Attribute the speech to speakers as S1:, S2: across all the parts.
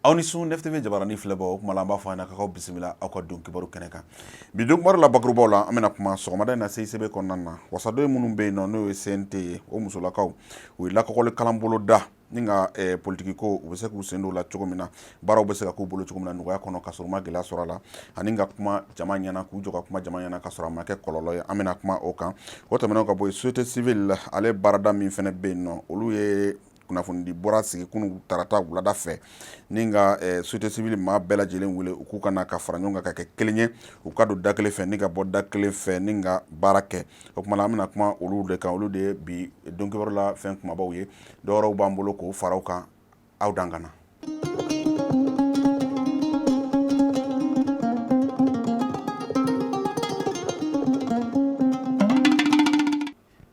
S1: Aw ni su, Nef TV jabaranin filɛbaw. O kuma la, an b'a fɔ a ɲɛna k'aw bisimila aw ka don kibaru kɛnɛ kan. Bi don kibaru la, bakurubaw la, an bɛna kuma sɔgɔmada in na CICB kɔnɔna na, wasaden minnu bɛ yen nɔ, n'o ye CNT ye, o musolakaw, u ye lakɔkɔli kalan boloda ni ka politiki ko u bɛ se k'u sen don la cogo min na, baaraw bɛ se ka k'u bolo cogo min na nɔgɔya kɔnɔ, ka sɔrɔ u ma gɛlɛya sɔrɔ a la, ani ka kuma jama ɲɛna, k'u jɔ ka kuma jama ɲɛna ka sɔrɔ a ma kɛ kɔlɔlɔ ye. An bɛna kuma o kan. O tɛmɛnen ka bɔ yen, société civile ale baarada min fana bɛ yen nɔ, olu ye kunnafonidi bɔra sigi kunun tarata wulada fɛ ni ka société civile maa bɛɛ lajɛlen wele u k'u ka na ka fara ɲɔgɔn kan ka kɛ kelen ye, u ka don da kelen fɛ ni ka bɔ da kelen fɛ ni ka baara kɛ. O kuma la, an bɛna kuma olu de kan. Olu de ye bi don kibaru la fɛn kumabaw ye. Dɔwɛrɛw b'an bolo k'o fara u kan. Aw dan ka na.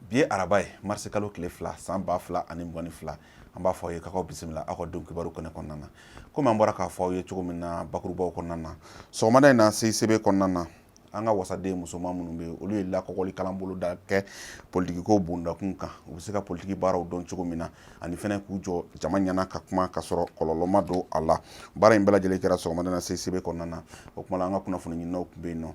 S1: Bi ye araba ye, marisi kalo tile 2, san 2022. An b'a fɔ aw ye k'aw bisimila aw ka don kibaru kɛnɛ kɔnɔna na. Komi an bɔra k'a fɔ aw ye cogo min na bakurubaw kɔnɔna na, sɔgɔmada in na CICB kɔnɔna na, an ka wasaden musoman minnu bɛ yen, olu ye lakɔkɔli kalan boloda kɛ politikiko bondakun kan, u bɛ se ka politiki baaraw dɔn cogo min na, ani fɛnɛ k'u jɔ jama ɲɛna ka kuma ka sɔrɔ kɔlɔlɔ ma don a la. Baara in bɛɛ lajɛlen kɛra sɔgɔmada na CICB kɔnɔna na. O kuma la, an ka kunnafoni ɲininaw tun bɛ yen nɔ,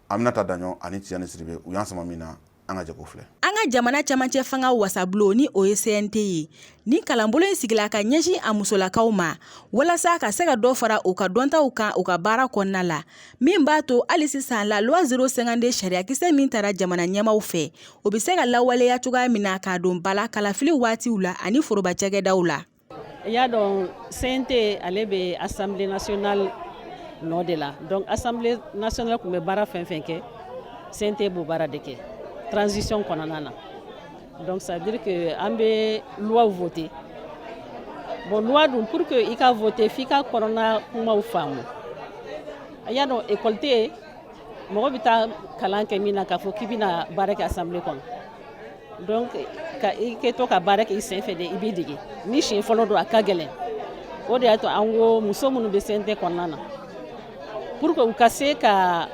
S1: Aminata Daɲɔ ani Tiyani Sidibe, u y'an sama min na, an ka jɛ k'o filɛ.
S2: An ka jamana camancɛ fanga wasabulon, ni o ye CNT ye, ni kalanbolo in sigila ka ɲɛsin a musolakaw ma walasa ka se ka dɔ fara u ka dɔntaw kan u ka baara kɔnɔna la, min b'a to hali sisan la loi 052, sariyakisɛ min tara jamana ɲɛmaaw fɛ, o bɛ se ka lawaleya cogoya min na k'a don ba la kalafili waatiw la ani foroba cakɛdaw la.
S3: I y'a dɔn, CNT ale bɛ Assemblée nationale nɔ de la. Donc Assemblée nationale tun bɛ baara fɛn fɛn kɛ, CNT b'o baara de kɛ transition kɔnɔna na. Donc ça veut dire que an bɛ loi voter. Bon, loi dun, pour que i ka voter, f'i ka kɔnɔna kumaw faamu. I y'a dɔn, école tɛ yen, mɔgɔ bɛ taa kalan kɛ min na k'a fɔ k'i bɛna baara kɛ assemblée kɔnɔ. Donc ka i kɛtɔ ka baara kɛ i sen fɛ de, i b'i dege. Ni siɲɛ fɔlɔ don, a ka gɛlɛn. O de y'a to an ko muso minnu bɛ CNT kɔnɔna na, pour que u ka se ka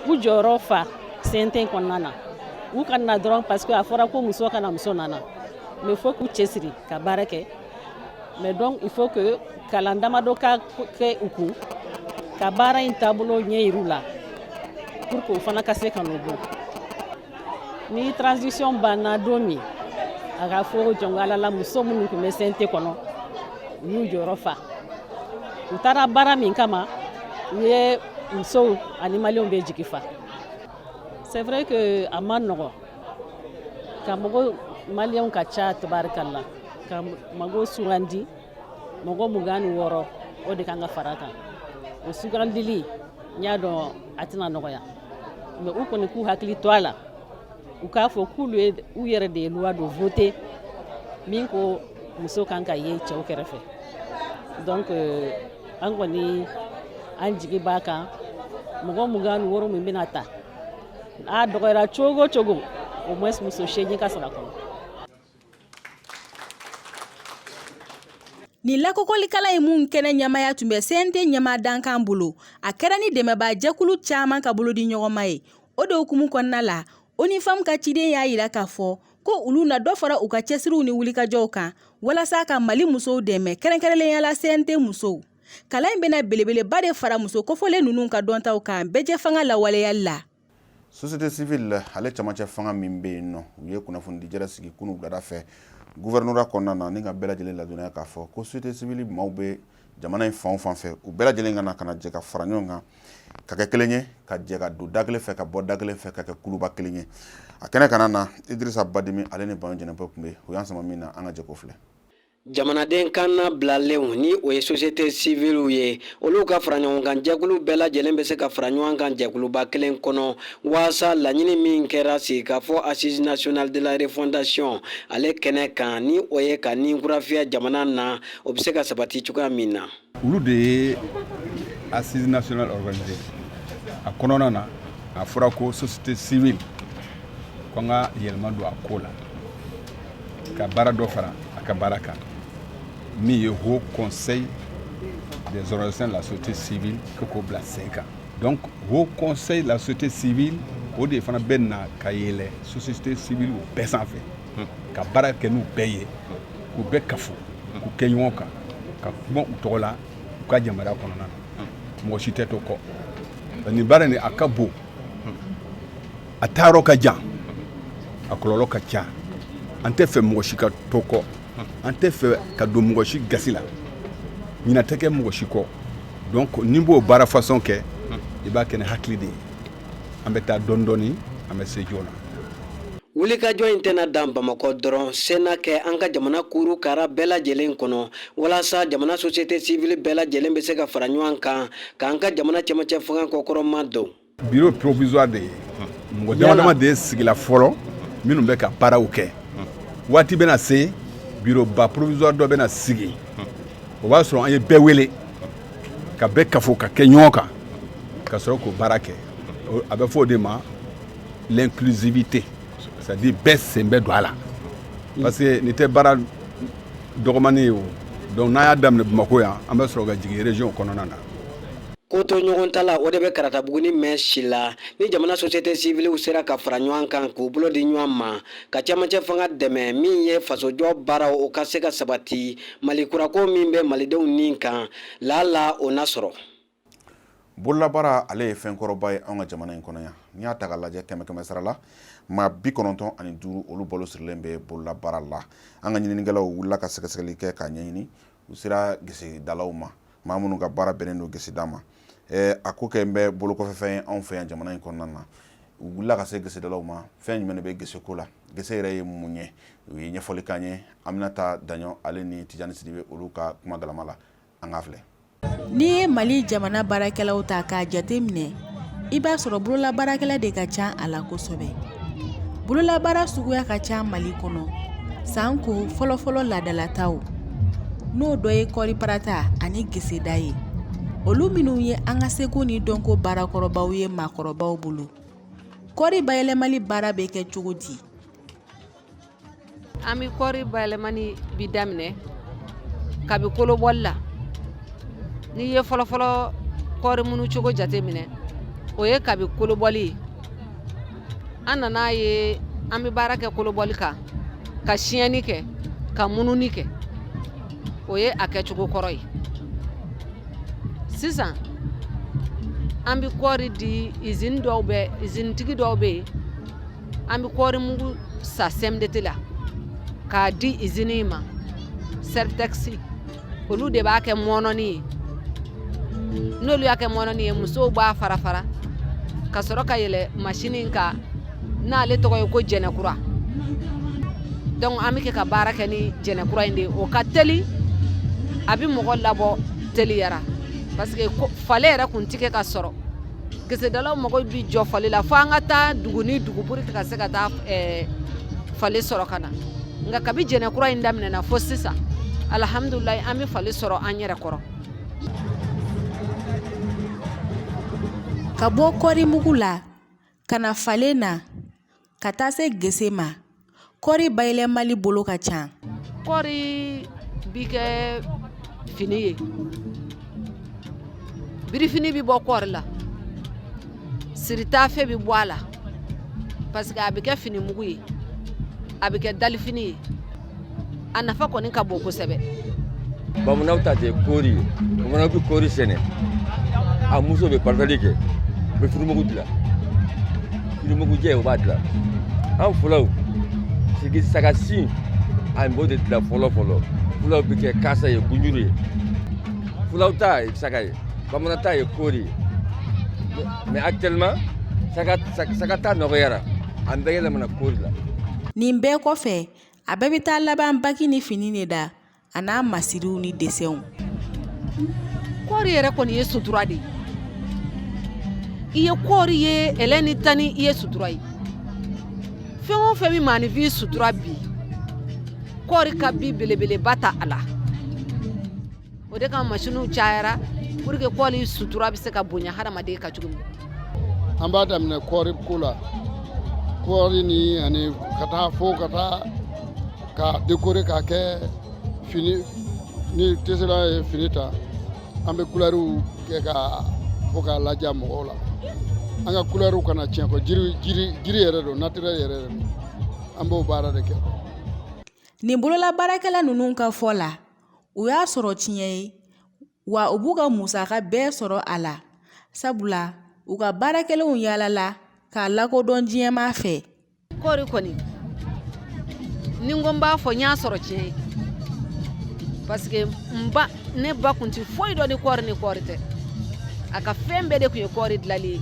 S3: u jɔyɔrɔ fa CNT kɔnɔna na, u ka na dɔrɔn parce que a fɔra ko muso ka na, muso nana, mais faut k'u cɛsiri ka baara kɛ. Mais donc il faut que kalan damadɔ ka kɛ u kun ka baara in taabolo ɲɛ yir'u la, pour que u fana ka se ka n'o bɔ. Ni transition banna don min, a ka fɔ jɔn ala la, muso minnu tun bɛ CNT kɔnɔ, u y'u jɔyɔrɔ fa, u taara baara min kama, u ye musow ani maliyɛnw bɛ jigi fa. C'est vrai que a ma nɔgɔ ka mɔgɔ, maliyɛnw ka ca tabarikalla, ka mɔgɔw sugandi mɔgɔ 26, o de kan ka fara kan. O sugandili, n y'a dɔn a tɛna nɔgɔya, mais u kɔni k'u hakili to a la, u k'a fɔ k'olu ye u yɛrɛ de ye loi dɔ voter min ko muso kan ka ye cɛw kɛrɛfɛ. Donc an kɔni an jigi b'a kan, mɔgɔ 26 min bɛna ta, a dɔgɔyara cogo o cogo, au moins muso 8 ka sɔrɔ a kɔnɔ.
S2: Nin lakɔkɔlikalan in mun kɛnɛ ɲɛmaaya tun bɛ CNT ɲɛmaa dankan bolo, a kɛra ni dɛmɛbaa jɛkulu caman ka bolodi ɲɔgɔnma ye. O de hukumu kɔnɔna la, ONU Femmes ka ciden y'a yira k'a fɔ ko olu na dɔ fara u ka cɛsiriw ni wulikajɔw kan walasa ka Mali musow dɛmɛ, kɛrɛnkɛrɛnnenya la CNT musow. Kalan in bɛna belebeleba de fara muso kofɔlen ninnu ka dɔntaw kan bɛɛjɛ fanga lawaleyali la.
S1: Société civile ale camancɛ fanga min bɛ yen nɔ, u ye kunnafonidi sigi kunun wulada fɛ gouvernorat kɔnɔna na ni ka bɛɛ lajɛlen ladɔnniya k'a fɔ ko société civile maaw bɛ jamana in fan o fan fɛ, u bɛɛ lajɛlen ka na ka na jɛ ka fara ɲɔgɔn kan ka kɛ kelen ye, ka jɛ ka don da kelen fɛ ka bɔ da kelen fɛ ka kɛ kuluba kelen ye. A kɛnɛ kana na, Idirisa Badimi ale ni Baɲɔ Jɛnɛpɔ tun bɛ, u y'an sama min na, an ka jɛ k'o filɛ.
S4: Jamanaden kan bilalenw, ni o ye société civilew ye, olu ka fara ɲɔgɔn kan jɛkulu bɛɛ lajɛlen bɛ se ka fara ɲɔgɔn kan jɛkuluba kelen kɔnɔ waasa laɲini min kɛra sigikafɔ Assise nationale de la refondation ale kɛnɛ kan, ni o ye ka ni kura fiyɛ jamana na, o bɛ se ka sabati cogoya min na.
S5: Olu de ye Assise nationale organisé. A kɔnɔna na, a fɔra ko société civile ko an ka yɛlɛma don a ko la, ka baara dɔ fara a ka baara kan, min ye Haut Conseil des organisations de la société civile, ko k'o bila sen kan. Donc Haut Conseil de la société civile, o de fana bɛ na ka yɛlɛ société civile o bɛɛ sanfɛ, ka baara kɛ n'u bɛɛ ye, k'u bɛɛ kafo, k'u kɛ ɲɔgɔn kan, ka kuma u tɔgɔ la. u ka jamana kɔnɔna na, mɔgɔ si tɛ to kɔ. Nin baara nin, a ka bon, a taayɔrɔ ka jan, a kɔlɔlɔ ka ca. An tɛ fɛ mɔgɔ si ka to kɔ, an tɛ fɛ ka don mɔgɔ si gasi la, ɲinɛ tɛ kɛ mɔgɔ si kɔ. Donc n'i b'o baara façon kɛ, i b'a kɛ ni hakili de ye. An bɛ taa dɔɔni dɔɔni, an bɛ se joona.
S4: Wulikajɔ in tɛna dan Bamakɔ dɔrɔn, se na kɛ an ka jamana kuru kara bɛɛ lajɛlen kɔnɔ, walasa jamana société civile bɛɛ lajɛlen bɛ se ka fara ɲɔgɔn kan k'an ka jamana cɛmancɛ fanga kɔkɔrɔma don.
S5: Bureau provisoire de ye, mɔgɔ dama dama de ye sigila fɔlɔ minnu bɛ ka baaraw kɛ. Waati bɛna se, bureau ba provisoire dɔ bɛna sigi. O b'a sɔrɔ an ye bɛɛ wele ka bɛɛ kafo ka kɛ ɲɔgɔn kan ka sɔrɔ k'o baara kɛ. A bɛ fɔ o de ma l'inclusivité, c'est à dire bɛɛ sen bɛ don a la, parce que nin tɛ baara dɔgɔmani ye o. Donc n'an y'a daminɛ Bamakɔ yan, an bɛ sɔrɔ ka jigin région kɔnɔna na.
S4: Ko to ɲɔgɔn ta la, o de bɛ Karatabugu mɛn si la. Ni jamana société civilew sera ka fara ɲɔgɔn kan k'u bolo di ɲɔgɔn ma ka cɛmancɛ fanga dɛmɛ, min ye fasojɔ baaraw, o ka se ka sabati, Mali kurako min bɛ malidenw ni kan laala, o na sɔrɔ.
S1: Bololabaara, ale ye fɛn kɔrɔba ye anw ka jamana in kɔnɔ yan. N'i y'a ta k'a lajɛ, kɛmɛ kɛmɛ sara la, maa 95, olu balo sirilen bɛ bololabaara la. An ka ɲininikɛlaw wulila ka sɛgɛsɛgɛli kɛ k'a ɲɛɲini. U sera gesedalaw ma, maa minnu ka baara bɛnnen don geseda ma. A ko kɛ n bɛ bolokɔfɛfɛn ye anw fɛ yan jamana in kɔnɔna na. U wulila ka se gesedalaw ma. Fɛn jumɛn de bɛ geseko la? Gese yɛrɛ ye mun ye? U ye ɲɛfɔli k'an ye. Aminata Daɲɔ, ale ni Tijani Sidibe, olu ka kuma galama la, an k'a filɛ.
S2: N'i ye Mali jamana baarakɛlaw ta k'a jate minɛ, i b'a sɔrɔ bololabaarakɛla de ka ca a la kosɛbɛ. Bololabaara suguya ka ca Mali kɔnɔ, sanko fɔlɔfɔlɔ laadalataw, n'o dɔ ye kɔɔri parata ani geseda ye, olu minnu ye an ka seko ni dɔnko baarakɔrɔbaw ye maakɔrɔbaw bolo. Kɔɔri bayɛlɛmali baara bɛ kɛ cogo di?
S6: An bɛ kɔɔri bayɛlɛmani bi daminɛ kabi kolobɔli la. N'i ye fɔlɔfɔlɔ kɔɔri munu cogo jate minɛ, o ye kabi kolobɔli ye. An nana ye an bɛ baara kɛ kolobɔli kan, ka siyɛnni kɛ, ka mununi kɛ, o ye a kɛcogo kɔrɔ ye. Sisan an bɛ kɔɔri di izini dɔw bɛ, izinitigi dɔw bɛ yen. An bɛ kɔɔri mugu san CMDT la k'a di izini ma, Sertex. Olu de b'a kɛ mɔnɔni ye. N'olu y'a kɛ mɔnɔni ye, musow b'a fara fara ka sɔrɔ ka yɛlɛ masini kan, n'ale tɔgɔ ye ko jɛnɛkura. Donc an bɛ kɛ ka baara kɛ ni jɛnɛkura in de ye. O ka teli, a bɛ mɔgɔ labɔ teliyara, parce que fale yɛrɛ kun tɛ kɛ ka sɔrɔ. Gesedalaw mago bi jɔ fale la fo an ka taa dugu ni dugu pour que ka se ka taa fale sɔrɔ ka na. Nka kabi jɛnɛkura in daminɛna fo sisan, alihamudulilayi, an bɛ fale sɔrɔ an yɛrɛ kɔrɔ.
S2: Ka bɔ kɔɔri mugu la ka na fale na, ka taa se gese ma, kɔɔri bayɛlɛmali bolo ka ca.
S6: Kɔɔri bi kɛ fini ye, birifini bi bɔ kɔɔri la, siritafe bi bɔ a la, parce que a bɛ kɛ fini mugu ye, a bɛ kɛ dalifini ye. A nafa kɔni ka bon kosɛbɛ.
S7: Bamananw ta tɛ kɔɔri ye. Bamananw bɛ kɔɔri sɛnɛ, a muso bɛ paratali kɛ, u bɛ finimugu dilan, finimugujɛ u b'a dilan. An fulaw sigi sagasin, an b'o de dilan fɔlɔ fɔlɔ. Fulaw bɛ kɛ kasa ye, gunjuru ye. Fulaw ta ye saga ye, bamanan ta ye kɔɔri ye. Mais actuellement saga saga ta nɔgɔyara, an bɛɛ yɛlɛmana kɔɔri la.
S2: Nin bɛɛ kɔfɛ, a bɛɛ bɛ taa laban baki ni fini de da, a n'a masiriw ni desɛnw.
S6: Kɔɔri yɛrɛ kɔni ye sutura de ye. I ye kɔɔri ye ɛlɛ ni tani, i ye sutura ye. Fɛn o fɛn bɛ maaninfin sutura bi, kɔɔri ka bi belebeleba ta a la. O de kama masiniw cayara pour que kɔɔri sutura bɛ se ka bonya hadamaden ka cogo min.
S8: An b'a daminɛ kɔɔri ko la, kɔɔri ni ani ka taa fo ka taa ka décorer k'a kɛ fini. Ni tisserand ye fini ta, an bɛ couleurw kɛ ka fo k'a laja mɔgɔw la, an ka couleurw kana tiɲɛ kɔ. Jiri jiri jiri yɛrɛ don, naturel yɛrɛ de don. An b'o baara de kɛ.
S2: Nin bololabaarakɛla ninnu ka fɔ la, u y'a sɔrɔ tiɲɛ ye. Wa u b'u ka musaka bɛɛ sɔrɔ a la, sabula u ka baarakɛlenw yaalala k'a lakodɔn diɲɛmaa fɛ.
S6: Kɔɔri kɔni, ni n ko n b'a fɔ, n y'a sɔrɔ tiɲɛ ye, parce que n ba, ne ba kun ti foyi dɔn ni kɔɔri ni kɔɔri tɛ. A ka fɛn bɛɛ de kun ye kɔɔri dilali ye.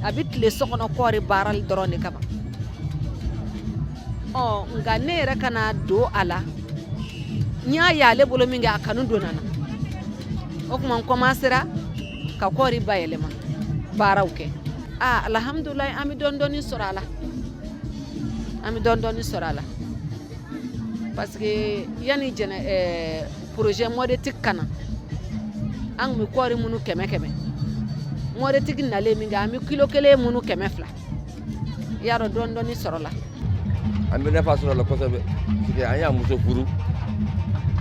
S6: A bɛ tile so kɔnɔ kɔɔri baarali dɔrɔn de kama. Ɔ nka ne yɛrɛ ka na don a la, n y'a ye ale bolo min kɛ, a kanu donna n na. O tuma n kɔmansera ka kɔɔri bayɛlɛma baaraw kɛ. Aa, alhamdulilayi, an bɛ dɔɔni dɔɔni sɔrɔ a la, an bɛ dɔɔni dɔɔni sɔrɔ a la, parce que yanni jɛnɛ projet MODETIC ka na, an tun bɛ kɔɔri munu 100 100. MODETIC nalen min kɛ, an bɛ kilo kelen munu 200. I y'a dɔn, dɔɔni dɔɔni sɔrɔ la.
S7: An bɛ nafa sɔrɔ a la kosɛbɛ, parce que an y'a muso furu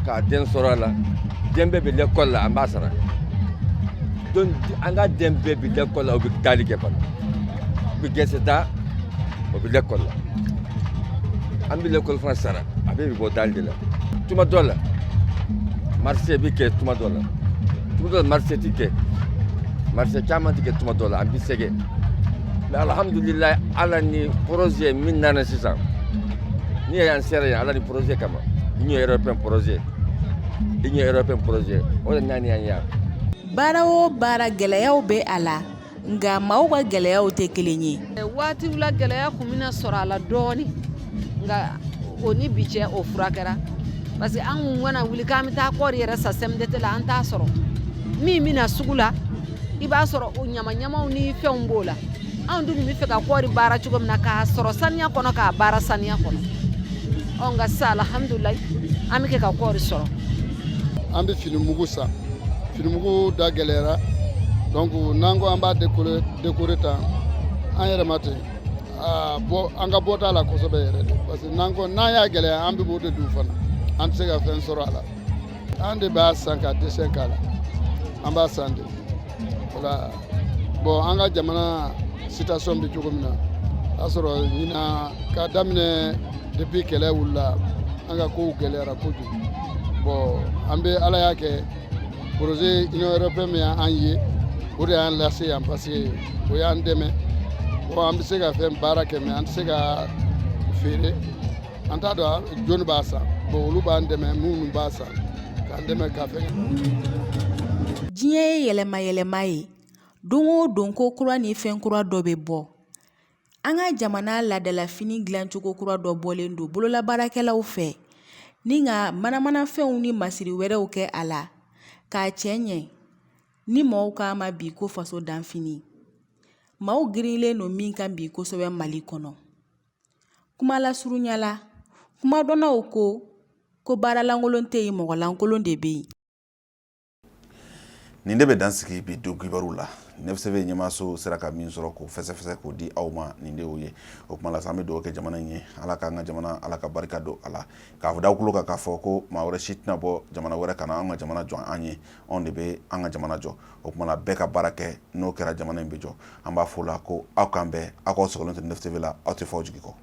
S7: k'a den sɔrɔ a la. Den bɛɛ bɛ l'école la, an b'a sara. Donc an ka den bɛɛ bɛ l'école la, u bɛ taali kɛ fana, u bɛ gɛsɛ ta, o bɛ l'école la, an bɛ l'école fana sara. A bɛɛ bɛ bɔ dali de la. Tuma dɔ la marché bɛ kɛ, tuma dɔ la marché tɛ kɛ, marché caman tɛ kɛ. Tuma dɔ la an bɛ sɛgɛn, mais alhamdulilayi, Ala ni projet min nana sisan, ni y'an sera yan, Ala ni projet kama, Union européenne projet, Union européenne projet, o de nani yan yan.
S2: Baara o baara, gɛlɛyaw bɛ a la, nka maaw ka gɛlɛyaw tɛ kelen ye.
S6: Waatiw la, gɛlɛya kun bɛna sɔrɔ a la dɔɔni, nka o ni bi cɛ, o furakɛra, parce que an kun kana wuli k'an bɛ taa kɔɔri yɛrɛ san CMDT la, an t'a sɔrɔ. Min bɛna sugu la, i b'a sɔrɔ o ɲamaɲamaw ni fɛnw b'o la. Anw dun bɛ fɛ ka kɔɔri baara cogo min na, k'a sɔrɔ saniya kɔnɔ, k'a baara saniya kɔnɔ. Ɔ nka sisan, alhamdulilayi, an bɛ kɛ ka kɔɔri sɔrɔ.
S8: An bɛ fini mugu san, finimugu da gɛlɛyara. Donc n'an ko an b'a décorer décorer tan an yɛrɛ ma ten, bɔ an ka bɔ t'a la kosɛbɛ yɛrɛ de, parce que n'an ko n'an y'a gɛlɛya, an bɛ b'o de dun fana, an tɛ se ka fɛn sɔrɔ a la. An de b'a san ka dessin k'a la, an b'a san de. Voilà. Bon, an ka jamana situation bɛ cogo min na, a sɔrɔ ɲinan ka daminɛ, depuis kɛlɛ wulila, an ka kow gɛlɛyara kojugu. Bon, an bɛ Ala y'a kɛ, projet Union européenne min y'an ye, o de y'an lase yan, parce que o y'an dɛmɛ. Bon, an bɛ se ka fɛn baara kɛ, mais an tɛ se ka feere, an t'a dɔn jɔnni b'a san. Bon, olu b'an dɛmɛ, minnu b'a san, k'an dɛmɛ ka fɛn.
S2: Diɲɛ ye yɛlɛma yɛlɛma ye. Don o don, ko kura ni fɛn kura dɔ bɛ bɔ. An ka jamana laadalafini dilancogo kura dɔ bɔlen don bololabaarakɛlaw fɛ ni ka manamanafɛnw ni masiri wɛrɛw kɛ a la k'a cɛ ɲɛ, ni maaw k'a ma bi ko faso danfini. Maaw girinlen don min kan bi kosɛbɛ Mali kɔnɔ. Kuma lasurunya la, kumadɔnnaw ko ko baara lankolon tɛ yen, mɔgɔ lankolon de bɛ yen.
S1: Nin de bɛ dan sigi bi don kibaru la. 9TV ɲɛmaaso sera ka min sɔrɔ k'o fɛsɛfɛsɛ k'o di aw ma, nin de y'o ye. O kuma la sa, an bɛ dugawu kɛ jamana in ye, Ala k'an ka jamana, Ala ka barika don a la. K'a fɔ da tulo kan k'a fɔ ko maa wɛrɛ si tɛna bɔ jamana wɛrɛ ka na an ka jamana jɔ an ye. Anw de bɛ an ka jamana jɔ. O kuma la, bɛɛ ka baara kɛ, n'o kɛra, jamana in bɛ jɔ. An b'a fɔ o la ko aw k'an bɛn, aw k'aw sɔgɔlen to 9TV la, aw tɛ fɔ aw jigi kɔ.